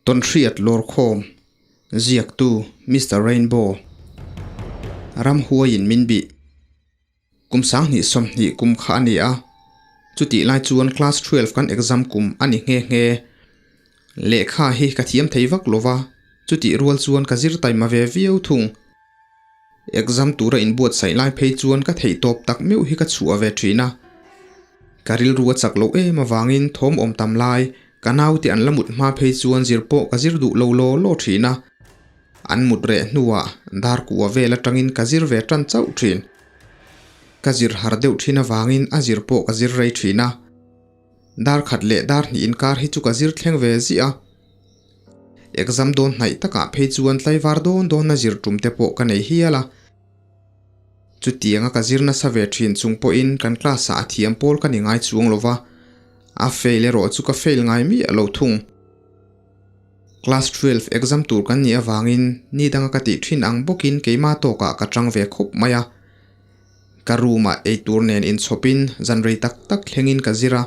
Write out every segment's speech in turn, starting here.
Tawnhriat lawrkhawm ziaktu Mister Rainbow ramhuaiin min bih. Kum 2020 kum kha a ni a, chutih lai chuan class 12 kan exam kum a ni nghe nghe. Lehkha hi ka thiam thei vak lo va, chutih rual chuan ka zir taima ve viau thung. Exam tura inbuatsaih lai phei chuan ka theih tawp tak meuh hi ka chhuah ve thin a. Ka rilru a chak loh em avangin thawm awm tam lai, ka naute an la mut hma phei chuan zir pawh ka zir duh lo law law thin a. An mut reh hnuah dar kua vel atangin ka zir ve tan chauh thin. Ka zir har deuh thin avangin a zir pawh ka zir rei thin a. Dar khat leh dar hnih inkar hi chu ka zir thleng ve ziah a. Exam dawn hnaih takah phei chuan tlaivar dawn dawn a zir tum te pawh ka nei hial a. Chutianga ka zir nasa ve thin chung pawhin kan class ah a thiam pawl ka ni ngai chuang lo va, a fail erawh chu ka fail ngai miah lo thung. Class 12 exam tur kan nih avangin ni danga ka tih thin ang bawkin keimah tawkah ka tang ve khawp mai a. Ka room ah eitur nen inchhawpin zan rei tak tak thlengin ka zir a.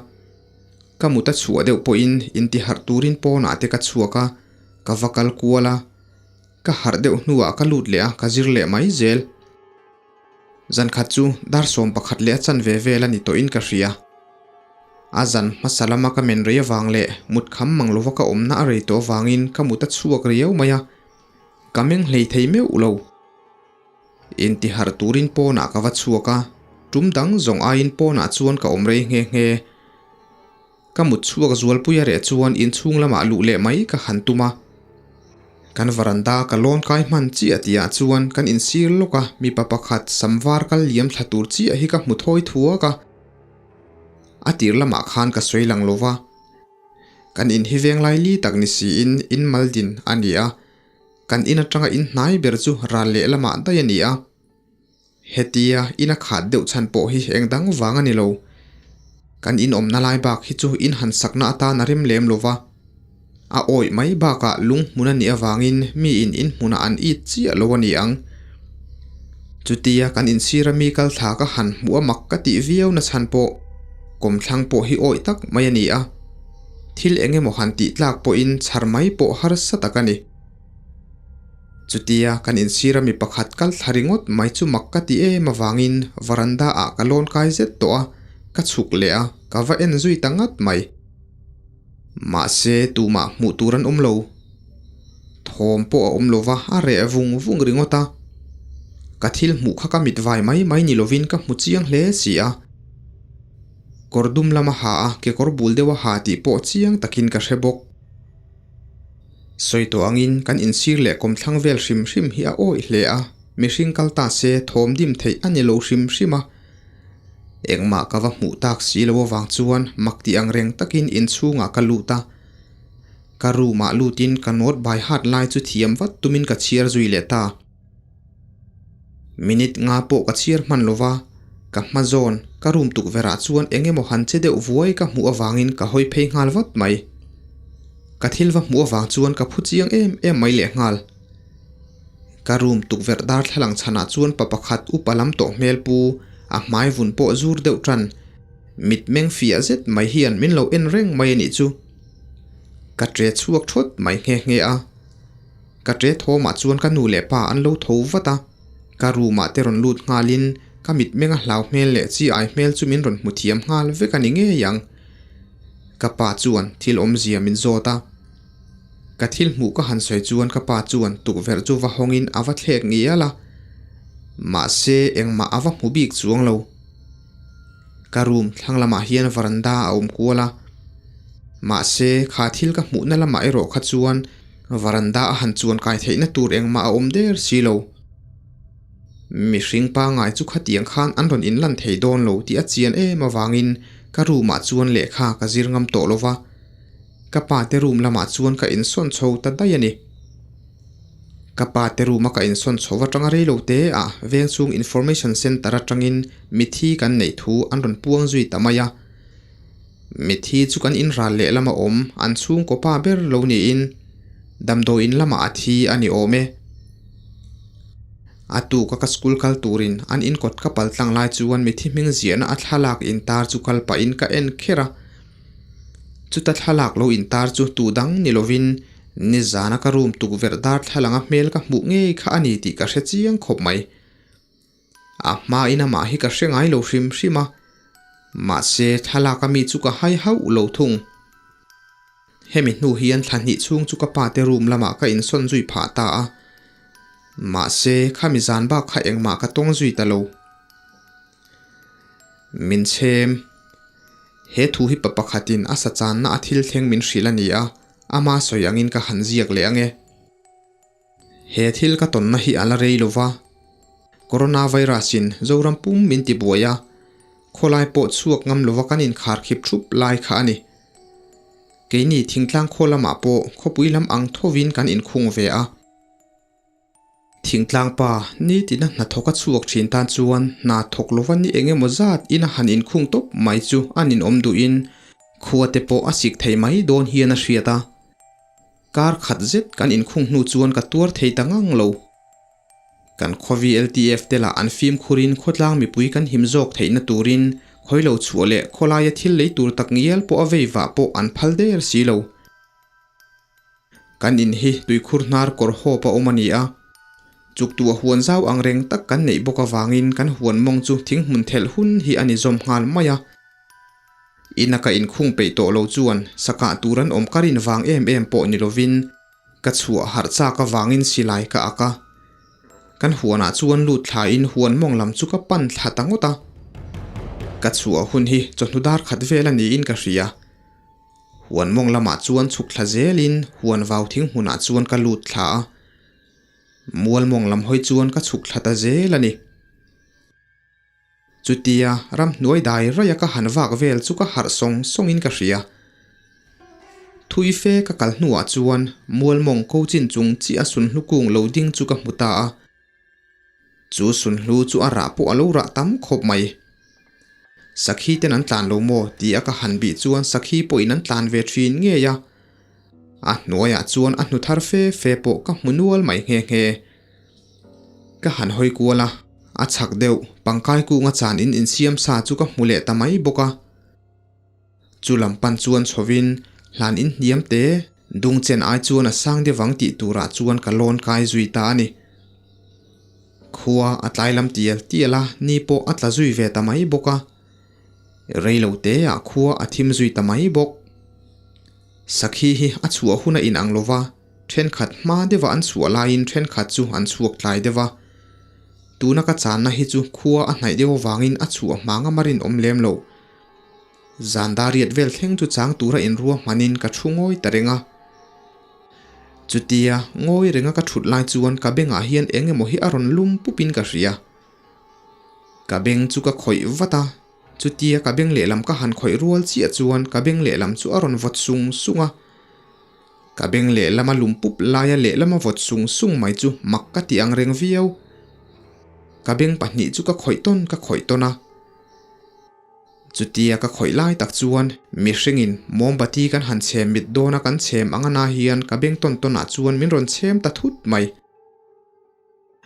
Ka mut a chhuah deuh pawhin intiharh turin pawnah te ka chhuak a, ka va kal kual a. Ka harh deuh hnuah ka lut leh a, ka zir leh mai zel. Zan khat chu dar 11 leh a chanve vel a ni tawhin ka hria. A zan hmasa lama ka men rei avang leh mut kham mang lova ka awmna a rei tawh avangin ka mut a chhuak riau mai a, ka meng hlei thei meuh lo. Intiharh turin pawnah ka va chhuak a, tum dang zawng aiin pawnah chuan ka awm rei nghe nghe. Ka mut chhuak zualpui a reh chuan inchhung lamah luh leh mai ka han tum a. Kan varanda ka lawn kai hman chiah tihah chuan kan insir lawk a, mipa pakhat sam var kal liam thla tur chiah hi ka hmu thawi thuak a. A tir lamah khan ka sawi lang lo va. Kan in hi veng lai li tak ni siin in mal din a ni a. Kan in atanga in hnai ber chu ral leh lamah daih a ni a. Hetia in a khat deuh chhan pawh hi eng dang vang a ni lo. Kan in awmna lai bak hi chu in han sakna atan a rem lem lo va. A awih mai bakah lung hmun a nih avangin mi in in hmunah an it chiah lo a ni ang. Chutia kan insira mi kal thla ka han hmuh a mak ka tih viau na chhan pawh kawmthlang pawh hi awih tak mai a ni a. Thil eng emaw han tih tlak pawhin chhar mai pawh harsa tak a ni. Chutia kan insira mi pakhat kal thla ringawt mai chu mak ka ti em avangin varanda ah ka lawn kai zet tawh a, ka chhuk leh a, ka va en zui ta ngat mai. Mahse tumah hmuh tur an awm lo. Thawm pawh a awm lo va, a reh vung vung ringawt a. Ka thil hmuh kha ka mit vai mai mai ni lovin ka hmu chiang hle si a. Kawr dum lama ha a, kekawr bul deuha ha tih pawh chiang takin ka hre bawk. Sawi tawh angin kan insir leh kawmthlang vel hrim hrim hi a awih hle a, mihring kal ta se thawm dim theih a ni lo hrim hrim a. Engmah ka va hmuh tak si lo avang chuan mak tih ang reng takin inchhungah ka lut a. Ka room ah lutin ka note by heart lai chu thiam vat tumin ka chhiar zui leh ta. Minute nga pawh ka chhiar hman lo va, ka hma zawn, ka room tukverh ah chuan eng emaw han che deuh vuai ka hmuh avangin ka hawi phei nghal vat mai. Ka thil va hmuh avang chuan ka phu chiang em em mai leh nghal. Ka room tukverh darthlalang chhanah chuan pa pakhat upa lam tawh hmel pu, a hmai vun pawh zur deuh tan, mitmeng fiah zet mai hian min lo en reng mai a nih chu. Ka ṭe chhuak thawt mai nghe nghe a. Ka ṭe thawmah chuan ka nu leh pa an lo tho vat a, ka room ah te rawn lut nghalin ka mitmenga hlau hmel leh chi ai hmel chu min rawn hmu thiam nghal vek a ni ngei ang. Ka pa chuan thil awmzia min zawt a, ka thil hmuh ka han sawi chuan ka pa chuan tukverh chu va hawngin a va thlek ngial a, mahse engmah a va hmu bik chuang lo. Ka room thlang lamah hian varanda a awm kual a, mahse kha thil ka hmuhna lamah erawh kha chuan varanda a han chuan kai theihna tur engmah a awm der si lo. Mihring pangngai chu khatiang khan an rawn inlan thei dawn lo tih a chian em avangin ka room ah chuan lehkha ka zir ngam tawh lo va, ka pa te room lamah chuan ka insawn chho ta daih a ni. Ka pa te room a ka insawn chho atanga rei lo te ah veng chhung information center atangin mithi kan neih thu an rawn puang zui ta mai a. Mithi chu kan inral leh lama awm an chhungkaw pa ber lo niin damdawiin lamah a thi a ni awm e. A tuka ka school kal turin an inkawt ka pal tlang lai chuan mithi hming ziahna a thlalak intar chu kal pahin ka en kher a. Chuta thlalak lo intar chu tu dang ni lovin. Nizana ka room tukverh darthlalanga hmel ka hmuh ngei kha a ni tih ka hre chiang khawp mai. A hmain amah hi ka hre ngai lo hrim hrim a, mahse thlalak ami chu ka hai hauh lo thung. Hemi hnu hian thla hnih chhung chu ka pa te room lamah ka insawn zui phah ta a, mahse khami zan bak kha engmah ka tawng zui ta lo. Min chhem. He thu hi pa pakhatin a sa channa a thil thleng min hrilh a ni a, ama sawi angin ka han ziak leh ange. He thil ka tawnna hi a la rei lo va, Coronavirus-in Zoram pum min ti buai a, khawlai pawh chhuak ngam lova kan inkharkhip thup lai kha a ni. Keini thingtlang khaw lamah pawh khawpui lam ang thovin kan inkhung ve a. Thingtlang pa nitina hnathawk a chhuak thin tan chuan hna thawk lova ni eng emaw zat ina han inkhung tawp mai chu a ninawm duhin khua te pawh a sik thei mai dawn hian a hriat a. Kar khat zet kan inkhung hnu chuan ka tuar thei ta ngang lo. Kan khaw VLTF te lah an fimkhurin khawtlang mipui kan him zawk theihna turin khawi lo chhuah leh khawlaia thil lei tur tak ngial pawh a vei vah pawh an phal der si lo. Kan in hi tuikhur hnar kawr hawp a awm a ni a. Chuktuah huan zau ang reng tak kan neih bawk avangin kan huan mawng chu thinghmun thelh hun hi a ni zawm nghal mai a. Ina ka inkhung peih tawh lo chuan sakah tur an awm ka rin vang em em pawh ni lovin ka chhuah harh chak avangin silai ka ak a. Kan huanah chuan lut thlain huan mawng lam chu ka pan thla ta ngawt a. Ka chhuah hun hi chawhnu dar khat vel a niin ka hria. Huan mawng lamah chuan chhuk thla zelin huan vau thing hmunah chuan ka lut thla a. Mual mawng lam hawi chuan ka chhuk thla ta zel a ni. Chutia ramhnuai dai raia ka han vak vel chu ka harh sawng sawngin ka hria. Thui fe ka kal hnuah chuan mualmawng ko chin chung chiah a sunhlu kung lo ding chu ka hmu ta a. Chu sunhlu chu a rah pawh a lo rah tam khawp mai. Sakhi ten an tlan lo maw ti a ka han bih chuan sakhi pawhin an tlan ve thin ngei a. A hnuaiah chuan a hnu thar fe fe pawh ka hmu nual mai nghe nghe. Ka han hawi kual a, a chhak deuh pangkai kunga chan in insiam sa chu ka hmu leh ta mai bawk a. Chu lam pan chuan chhovin hlan in hniam te dung chen ai chuan a sang deuh ang tih turah chuan ka lawn kai zui ta a ni. Khua a tlai lam tial tial a, ni pawh a tla zui ve ta mai bawk a. Rei lo te ah khua a thim zui ta mai bawk. Sakhi hi a chhuah hun a inang lo va. Thenkhat hma deuha an chhuah laiin thenkhat chu an chhuak tlai deuh a. Tuna ka channa hi chu khua a hnaih deuh avangin a chhuah hma ngam a rinawm lem lo. Zan dariat vel thleng chu chang tura inrua hmanin ka thu ngawi ta reng a. Chutia ngawi renga ka thut lai chuan ka bengah hian eng emaw hi a rawn lum pupin ka hria. Ka beng chu ka khawih vat a, chutia ka beng lehlam ka han khawih rual chiah chuan ka beng lehlam chu a rawn vawt sung sung a. Ka beng lehlama lum pup laia lehlama vawt sung sung mai chu mak ka ti ang reng viau. Ka beng pahnih chu ka khawih tawn ka khawih tawn a. Chutia ka khawih lai tak chuan mihringin mombati kan han chhem mit dawna kan chhem ang ana hian ka beng tawn tawnah chuan min rawn chhem ta thut mai.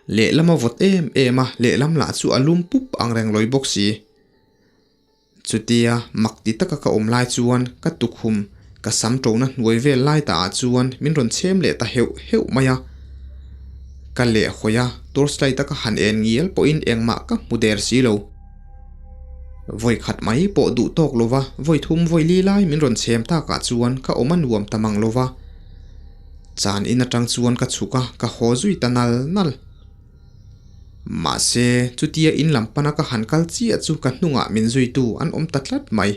Lehlama vawt em em a, lehlam lah chu a lum pup ang reng lawi bawk si. Chutia mak ti taka ka awm lai chuan ka tukhum ka sam ṭona hnuai vel lai ta ah chuan min rawn chhem leh ta heuh heuh mai a. Ka leh hawi a, torchlight a ka han en ngial pawhin engmah ka hmu der si lo. Vawi khat mai pawh duh tawk lova vawi thum vawi li lai min rawn chhem takah chuan ka awm a nuam ta mang lova. Chan in aṭang chuan ka chhuk a, ka haw zui ta nal nal. Mahse, chutia in lam pana ka han kal chiah chu ka hnungah min zuitu an awm ta tlat mai.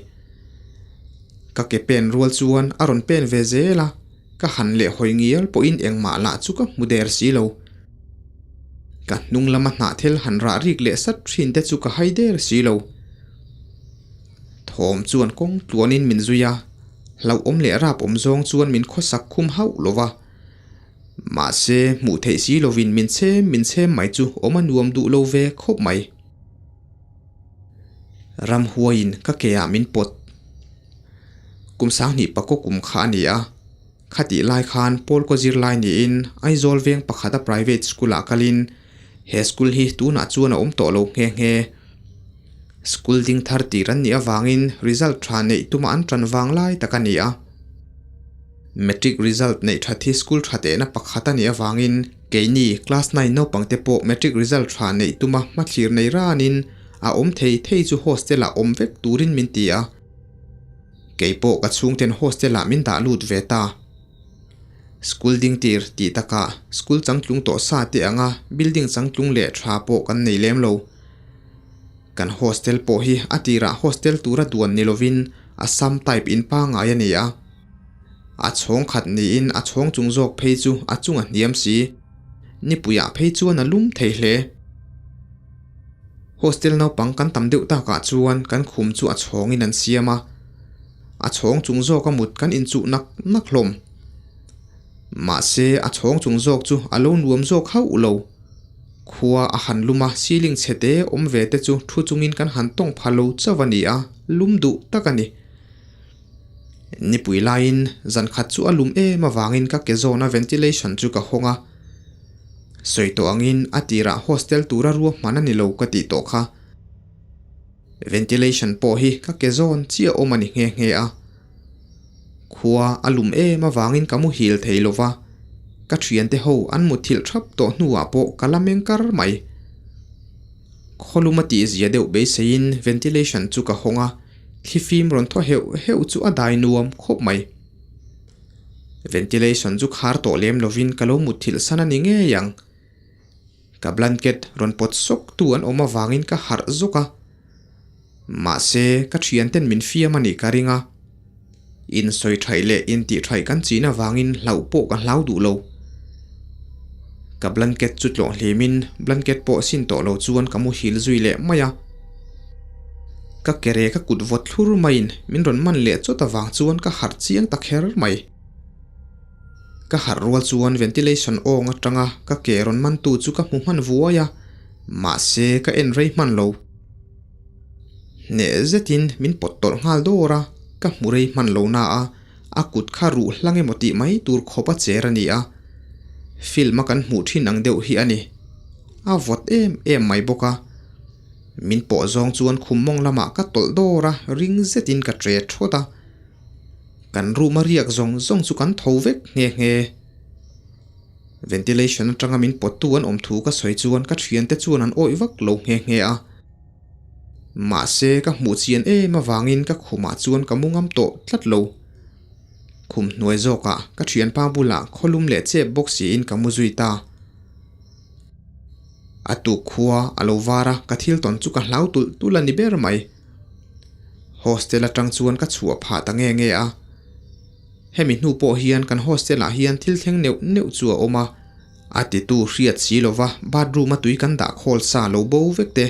Ka ke pen rual chuan a rawn pen ve zel a, ka han leh hawi ngial pawhin engmah lah chu ka hmu der si lo. Ka hnung lama hnahthel han rah rik leh sat thin te chu ka hai der si lo. Thawm chuan kawng tluanin min zui a, hlauhawm leh rap awm zawng chuan min khawsak khum hauh lo va. Mahse, hmuh theih si lovin min chhem min chhem mai chu awm a nuam duh lo ve khawp mai. Ramhuaiin ka ke ah min pawt. Kum sanghnih pakaw kum kha a ni a. Khatih lai khan Paul kaw zirlai niin Aizawl veng pakhata private school ah kalin he school hi tunah chuan a awm tawh lo nghe nghe. School ding thar tir an nih avangin result tha neih tuma an tan vang lai tak a ni a. Matric result neih that hi school tha tehna pakhat a nih avangin keini class nine naupangte pawh matric result tha neih tuma hmathlir nei ranin a awm thei thei chu hostel ah awm vek turin min ti a. Kei pawh ka chhungten hostel ah min dah lut ve ta. School ding tir tih takah school changtlung tawh sa te anga building changtlung leh tha pawh kan nei lem lo. Kan hostel pawh hi a tirah hostel tura duan ni lovin Assam type in pangngai a ni a. A chhawng khat niin a chhawng chung zawk phei chu a chung a hniam si. Nipuiah phei chuan a lum thei hle. Hostel naupang kan tam deuh takah chuan kan khum chu a chhawngin an siam a. A chhawng chung zawka mut kan inchuh nak nak hlawm. Mahse a chhawng chung zawk chu a lo nuam zawk hauh lo. Khua a han lum a, ceiling chhe te awm ve te chu thu chungin kan han tawng pha lo chauh a ni a, lum duh tak a ni. Nipui laiin zan khat chu a lum em avangin ka ke zawna ventilation chu ka hawng a. Sawi tawh angin a tirah hostel tura ruahman a ni lo ka tih tawh kha. Ventilation pawh hi ka ke zawn chiah awm a ni nghe nghe a. Khua a lum em avangin ka muhil thei lo va, ka thiante ho an muthilh thap tawh hnuah pawh ka la meng kar mai. Khawlum a tihzia deuh beiseiin ventilation chu ka hawng a, thlifim rawn thaw heuh heuh chu a dai nuam khawp mai. Ventilation chu khar tawh lem lovin ka lo muthilh san a ni ngei ang. Ka blanket rawn pawt sawk tu an awm avangin ka harh zawk a, mahse ka thianten min fiam a nih ka ring a, insawi thaih leh intih thaih kan chin avangin hlauh pawh ka hlau duh lo. Ka blanket chu tlawh hlimin blanket pawh sin tawh lo chuan ka muhil zui leh mai a. Ka kere ka kut vawt thlur maiin min rawn man leh chawt avang chuan ka harh chiang ta kher mai. Ka harh rual chuan ventilation awng atanga ka ke rawn mantu chu ka hmu hman vuai a, mahse ka en rei hman lo. Hneh zetin min pawt tawlh nghal dawr a, ka hmu rei hman lo na a, a kut kha ruh hlang emaw tih mai tur khawp a cher a ni a. Film a kan hmuh thin ang deuh hi a ni. A vawt em em mai bawk a. Min pawh zawng chuan khum mawng lamah ka tawlh dawr a, ring zetin ka tre thawt a. Kan room a riak zawng zawng chu kan tho vek nghe nghe. Ventilation atanga min pawttu an awm thu ka sawi chuan ka thiante chuan an awih vak lo nghe nghe a. Mahse ka hmuh chian em avangin ka khumah chuan ka mu ngam tawh tlat lo. Khum hnuai zawkah ka thianpa bulah khawlum leh chep bawk siin ka mu zui ta. A tuk khua a lo var a, ka thil tawn chu ka hlau tulh tulh a ni ber mai. Hostel atang chuan ka chhuah phah ta nge nge a. Hemi hnu pawh hian kan hostel ah hian thil thleng neuh neuh chu a awm a, a titu hriat si lova bathroom a tui kan dah khawl sa lo bo vek te,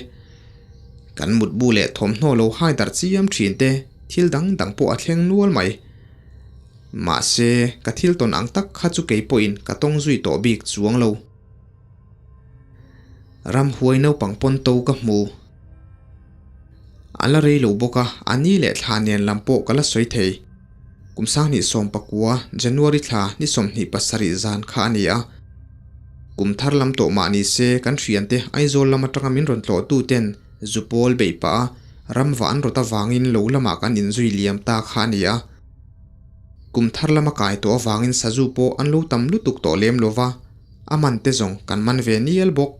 kan mutbu leh thawmhnaw lo hai darh chiam thin te, thil dang dang pawh a thleng nual mai. Mahse, ka thil tawn ang tak kha chu kei pawhin ka tawng zui tawh bik chuang lo. Ramhuai naupang pawn to ka hmu. A la rei lo bawk a, a ni leh thla nen lam pawh ka la sawi thei. Kum sanghnih 19 January thla ni 27 zan kha a ni a. Kum thar lam tawh mah ni se kan thiante Aizawl lam atanga min rawn tlawhtu ten Zupawl beih pah a, ramva an rawt avangin lo lamah kan inzui liam ta kha a ni a. Kum thar lama kai tawh avangin sazu pawh an lo tam lutuk tawh lem lo va, a man te zawng kan man ve nial bawk.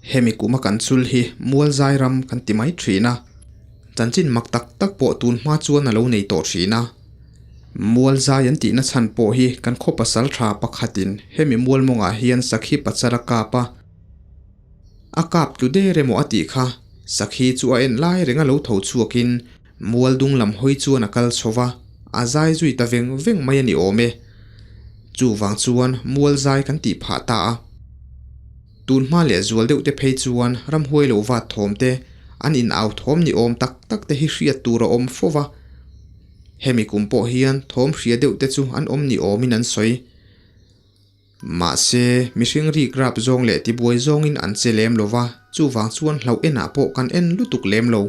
Hemi kuma kan chul hi Mualzai ram kan ti mai thin a, chanchin mak tak tak pawh tun hma chuan a lo nei tawh thin a. Mualzai an tihna chhan pawh hi kan khaw pasal tha pakhatin hemi mual mawngah hian sakhi pachal a kap a, a kap tlu der emaw a tih kha sakhi chu a en lai reng a lo tho chhuakin Mual dung lam hawi chuan a kal chho va, a zai zui ta veng veng mai a ni awm e. Chuvang chuan mual zai kan tih phah ta a. Tun hma leh zual deuh te phei chuan ramhuai lo vat thawm te, an in au thawm ni awm tak tak te hi hriat tur a awm fo va. Hemi kum pawh hian thawm hria deuh te chu an awm ni awmin an sawi. Mahse, mihring rik rap zawng leh tibuai zawngin an che lem lo va, chuvang chuan hlauh enah pawh kan en lutuk lem lo.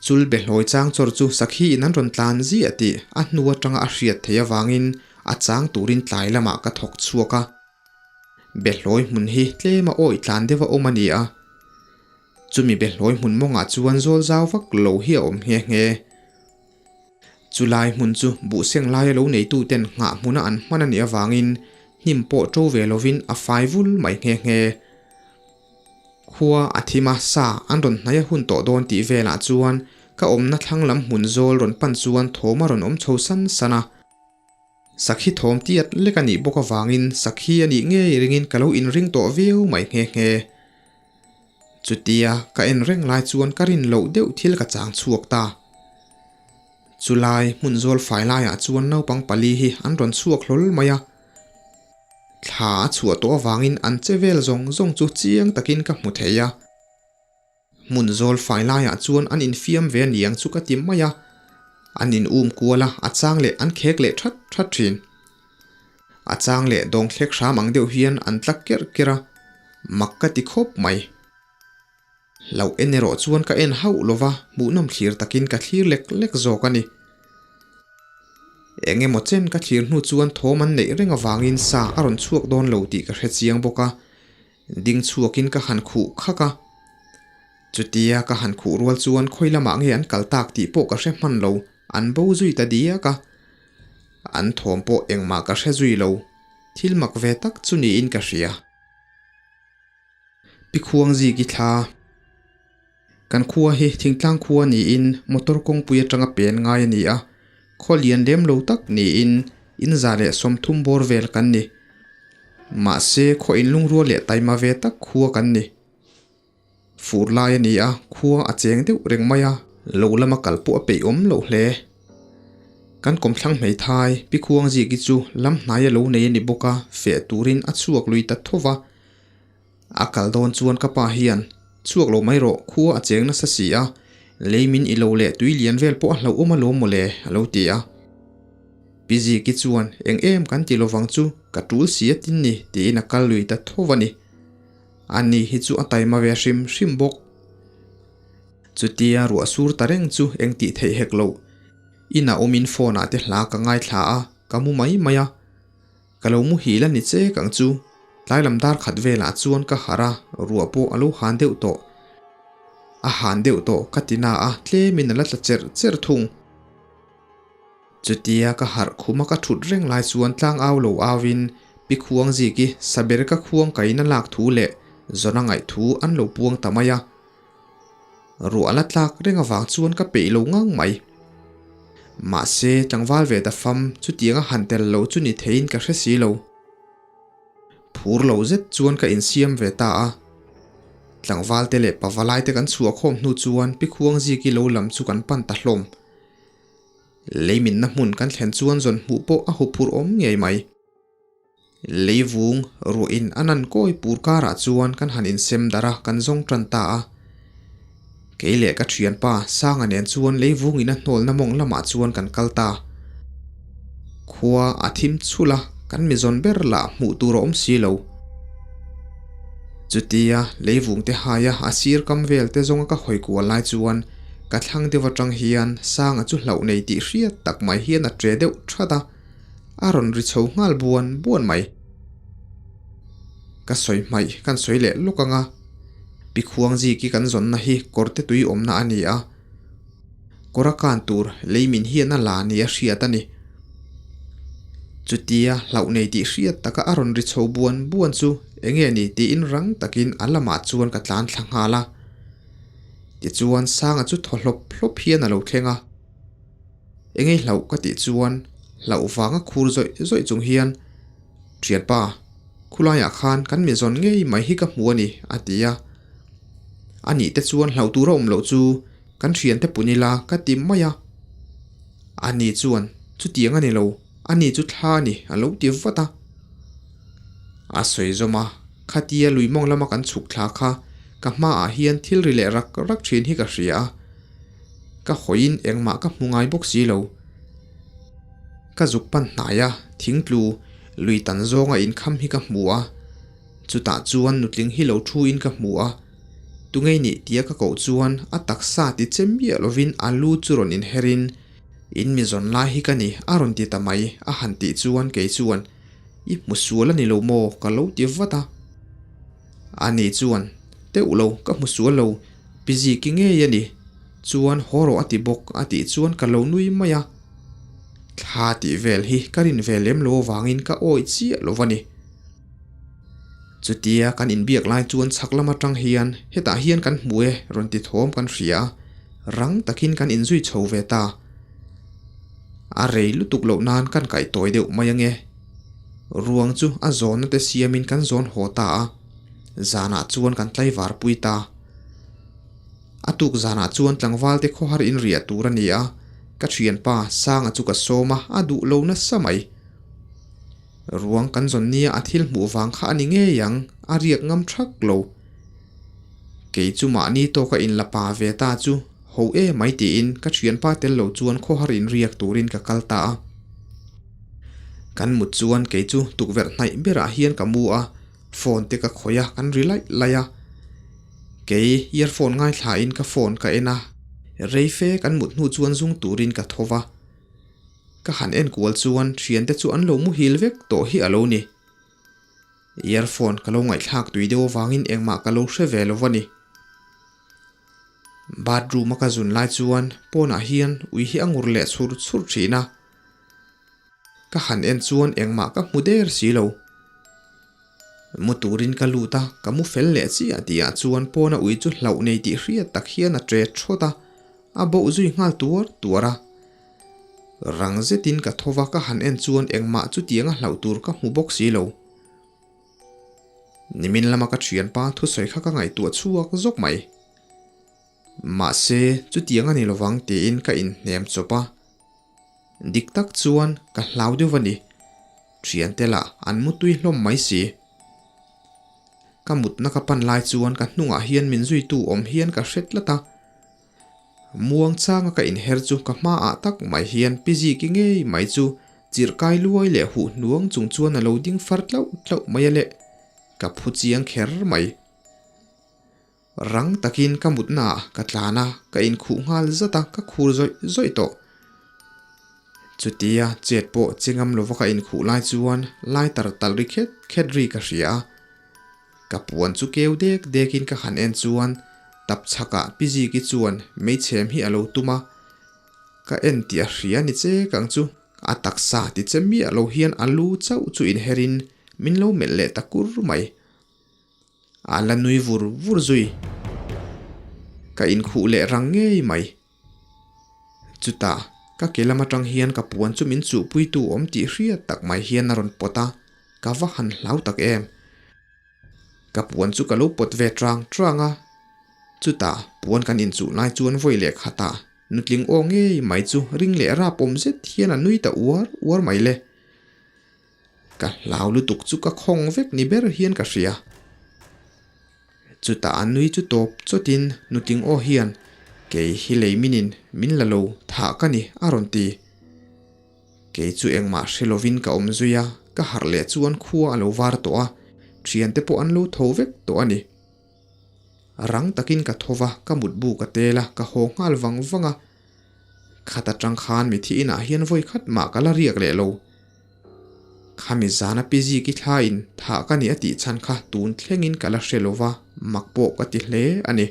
Chul behlawi chang chawr chu sakhi in an rawn tlan ziah tih a hnu atanga a hriat theih avangin a chang turin tlai lamah ka thawk chhuak a. Behlawi hmun hi tlema awih tlan deuh a awm a ni a. Chumi behlawi hmun mawngah chuan zawl zau vak lo hi a awm nghe nghe. Chulai hmun chu buhseng laia lo neituten nghah hmuna an hman a nih avangin hnim pawh ṭo ve lovin a fai vul mai nghe nghe. Khua a thim a, sa an rawn hnaih a hun tawh dawn tih velah chuan ka awmna thlang lam hmun zawl rawn pan chuan thawm a rawn awm chho san san a. Sakhi thawm tiat lek a nih bawk avangin sakhi a nih ngei ringin ka lo inring tawh viau mai nghe nghe. Chutia ka en reng lai chuan ka rin loh deuh thil ka chang chhuak ta. Chulai hmun zawl fai laiah chuan naupang pali hi an rawn chhuak hlawl mai a. Thla a chhuah tawh avangin an che vel zawng zawng chu chiang takin ka hmu thei a. Hmun zawl fai laiah chuan an infiam ve aniang chu ka ti mai a. An in um kual a, a chang leh an khek leh that that thin. A chang leh dawng thlek hram ang deuh hian an tla kerh kerh a, mak ka ti khawp mai. Hlauh en erawh chuan ka en hauh lo va, hmuhnawm thlir takin ka thlir lek lek zawk a ni. Eng emaw chen ka thlir hnu chuan thawm an neih reng avangin sa a rawn chhuak dawn lo tih ka hre chiang bawk a, ding chhuakin ka han khuh khak a. Chutia ka han khuh rual chuan khawi lamah nge an kal tak tih pawh ka hre hman lo, an bo zui ta diak a. An thawm pawh engmah ka hre zui lo, thil mak ve tak chu niin ka hria. Pi Khuangziki thla. Kan khua hi thingtlang khua niin motor kawngpui atanga pen ngai a ni a, khaw lian lem lo tak niin in 130 bawr vel kan ni. Mahse khaw inlungrual leh taima ve tak khua kan ni. Fur lai a ni a, khua a cheng deuh reng mai a, lo lama kal pawh a peih awm loh hle. Kan kawmthlang hmeithai Pi Khuangziki chu lam hnai a lo nei a ni bawk a, feh turin a chhuak lui ta tho va. A kal dawn chuan ka pa hian, Chhuak lo mai rawh, khua a cheng nasa si a, lei min i lo leh tui lian vel pawh a hlauhawm alawm mawle, a lo ti a. Pi Ziki chuan, Eng em kan ti lovang chu, ka tul si a tin ni, tiin a kal lui ta tho a ni. Ani hi chu a taima ve hrim hrim bawk. Chutia ruah sur ta reng chu eng tih theih hek loh. Inah awmin phone ah te hla ka ngaithla a, ka mu mai mai a. Ka lo muhil a ni chek ang chu. Tlai lam dar khat velah chuan ka harh a, ruah pawh a lo han deuh tawh. A han deuh tawh ka ti na a, tlemin a la tla cherh cherh thung. Chutia ka harh khuma ka thut reng lai chuan tlang au lo auin Pi Khuangziki saber ka khuang kain a lak thu leh zawn a ngaih thu an lo puang ta mai a. Ruah la tlak reng avang chuan ka peih lo ngang mai. Mahse tlangval ve ta fam chutianga han tel lo chu ni theiin ka hre si lo. Phur lo zet chuan ka insiam ve ta a. Tlangval te leh pavalai te kan chhuah khawm hnu chuan Pi Khuangziki lo lam chu kan pan ta hlawm. Leiminna hmun kan thlen chuan zawn hmuh pawh a huphurh awm ngei mai. Leivung ruahin a nan kawi pur karah chuan kan han insem darh a, kan zawng tan ta a. Kei leh ka thianpa Sanga nen chuan leivungin a hnawlna mawng lamah chuan kan kal ta. Khua a thim chhulh a, kan mi zawn ber lah hmuh tur a awm si lo. Chutia leivung te haia a sir kam vel te zawnga ka hawi kual lai chuan ka thlang deuh atang hian Sanga chu hlauh nei tih hriat tak mai hian a tre deuh that a, a rawn ri chho nghal buan buan mai. Ka sawi hmaih kan sawi leh lawk ang a, Pi Khuangziki kan zawnna hi kawrte tui awmna a ni a, kawr a kan tur leimin hian a la ni a hriat a ni. Chutia hlauh nei tih hriat taka a rawn ri chho buan buan chu enge ni tiin rang takin a lamah chuan ka tlan thla nghal a. Tichuan Sanga chu thaw hlawp hlawp hian a lo thleng a. Enge hlauh ka tih chuan hlauh vanga khur zawih zawih chung hian Thianpa, khulaiah khan kan mi zawn ngei mai hi ka hmu a ni a ti a. A nih te chuan hlauh tur a awm loh chu kan thiante pun ila ka ti mai a. A ni chuan chutiang a ni lo, a ni chu thla a ni a lo ti vat a. A sawi zawm a, khatia lui mawng lama kan chhuk thla kha ka hmaah hian thil ri leh rak rak thin hi ka hria a. Ka hawiin engmah ka hmu ngai bawk si lo. Ka zuk pan hnai a, thingtlu lui tan zawnga inkham hi ka hmu a. Chutah chuan nutling hi lo thu in ka hmu a, tungei nih tia ka koh chuan a taksa ti che miah lovin a lu chu rawn inher in, In mi zawn lai hi ka ni a rawn ti ta mai a han tih chuan kei chuan I hmu sual a ni lo maw ka lo ti vat a. Ani chuan Teuh lo ka hmu sual lo, Pi Ziki ngei a ni. Chuan haw rawh a ti bawk a tih chuan ka lo nui mai a. Thla tih vel hi ka rin ve lem lo avangin ka awih chiah lo va ni. Chutia kan inbiak lai chuan chhak lam atang hian hetah hian kan hmu e rawn ti thawm kan hria a, rang takin kan inzui chho ve ta. A rei lutuk loh nan kan kaih tawi deuh mai ange. Ruang chu a zawnna te siamin kan zawn haw ta a, zanah chuan kan tlaivar pui ta. A tuk zanah chuan tlangvalte khawhar in riah tur a ni a, ka thianpa Sanga chu ka sawm a, a duh lo nasa mai. Ruang kan zawn nia a thil hmuh vang kha a ni ngei ang, a riak ngam thak lo. Kei chu mahni tawka inla pa ve ta chu ho e mai tiin ka thianpa tel lo chuan khawhar in riak turin ka kal ta a. Kan mut chuan kei chu tukverh hnaih berah hian ka mu a, phone te ka khawih a, kan ri laih laih a. Kei earphone ngaithlain ka phone ka en a, rei fe kan mut hnu chuan zung turin ka tho va. Ka han en kual chuan thiante chu an lo muhil vek tawh hi a lo ni. Earphone ka lo ngaihthlak tui deuh avangin engmah ka lo hre ve lo va ni. Bathroom a ka zun lai chuan pawnah hian ui hi a ngur leh chhur chhur thin a. Ka han en chuan engmah ka hmu der si lo. Mu turin ka lut a, ka mu fel leh chiah tihah chuan pawna ui chu hlauh nei tih hriat tak hian a ṭet ṭhawt a, a boh zui nghal tuar tuar a. Rang zetin ka tho va, ka han en chuan engmah chutianga hlauh tur ka hmu bawk si lo. Nimin lama ka ṭhianpa thusawi kha ka ngaihtuah chhuak zawk mai. Mahse, chutiang a ni lovang tiin ka inhnem chawp a. Dik tak chuan ka hlau deuh a ni. Thiante lah an mutui hlawm mai si. Ka mutna ka pan lai chuan ka hnungah hian min zuitu awm hian ka hre tlat a. Muang changa ka inher chu ka hmaah tak mai hian pi Ziki ngei mai chu chirh kai luai leh huh hnuang chung chuan a lo ding far tlauh tlauh mai a le. Ka phu chiang kher mai. Rang takin ka mutnaah ka tlan a, ka inkhuh nghal zat a, ka khur zawih zawih tawh. Chutia chet pawh che ngam lova ka inkhuh lai chuan lighter talh ri khet khet ri ka hria a. Ka puan chu keu dek dekin ka han en chuan tap chhakah Pi Ziki chuan meichhem hi a lo tum a, ka en tih a hria ni che kang chu. A taksa ti che miah lo hian a lu chauh chu inherin min lo melh leh ta kur mai. A la nui vur vur zui. Ka inkhuh leh rang ngei mai. Chutah ka ke lam atang hian ka puan chu min chuhpuitu awm tih hriat tak mai hian a rawn pawt a, ka va han hlau tak em. Ka puan chu ka lo pawt ve trang trang a, chutah puan kan inchuh lai chuan vawi leh khatah nutling aw ngei mai chu ring leh rap awm zet hian a nui ta uar uar mai le. Ka hlau lutuk chu ka khawng vek ni ber hian ka hria. Chutah a nui chu tawp chawtin nutling aw hian kei hi lei minin min la lo thah ka ni a rawn ti. Kei chu engmah hre lovin ka awm zui a, ka harh leh chuan khua a lo var tawh a, thiante pawh an lo tho vek tawh a ni. Rang takin ka tho va, ka mutbu ka tel a, ka haw nghal vang vang a. Khat atang khan mithi inah hian vawi khat mah ka la riak leh lo. Khami zana pi Ziki thlain thah ka ni a tih chhan kha tun thlengin ka la hre lo va, mak pawh ka ti hle a ni.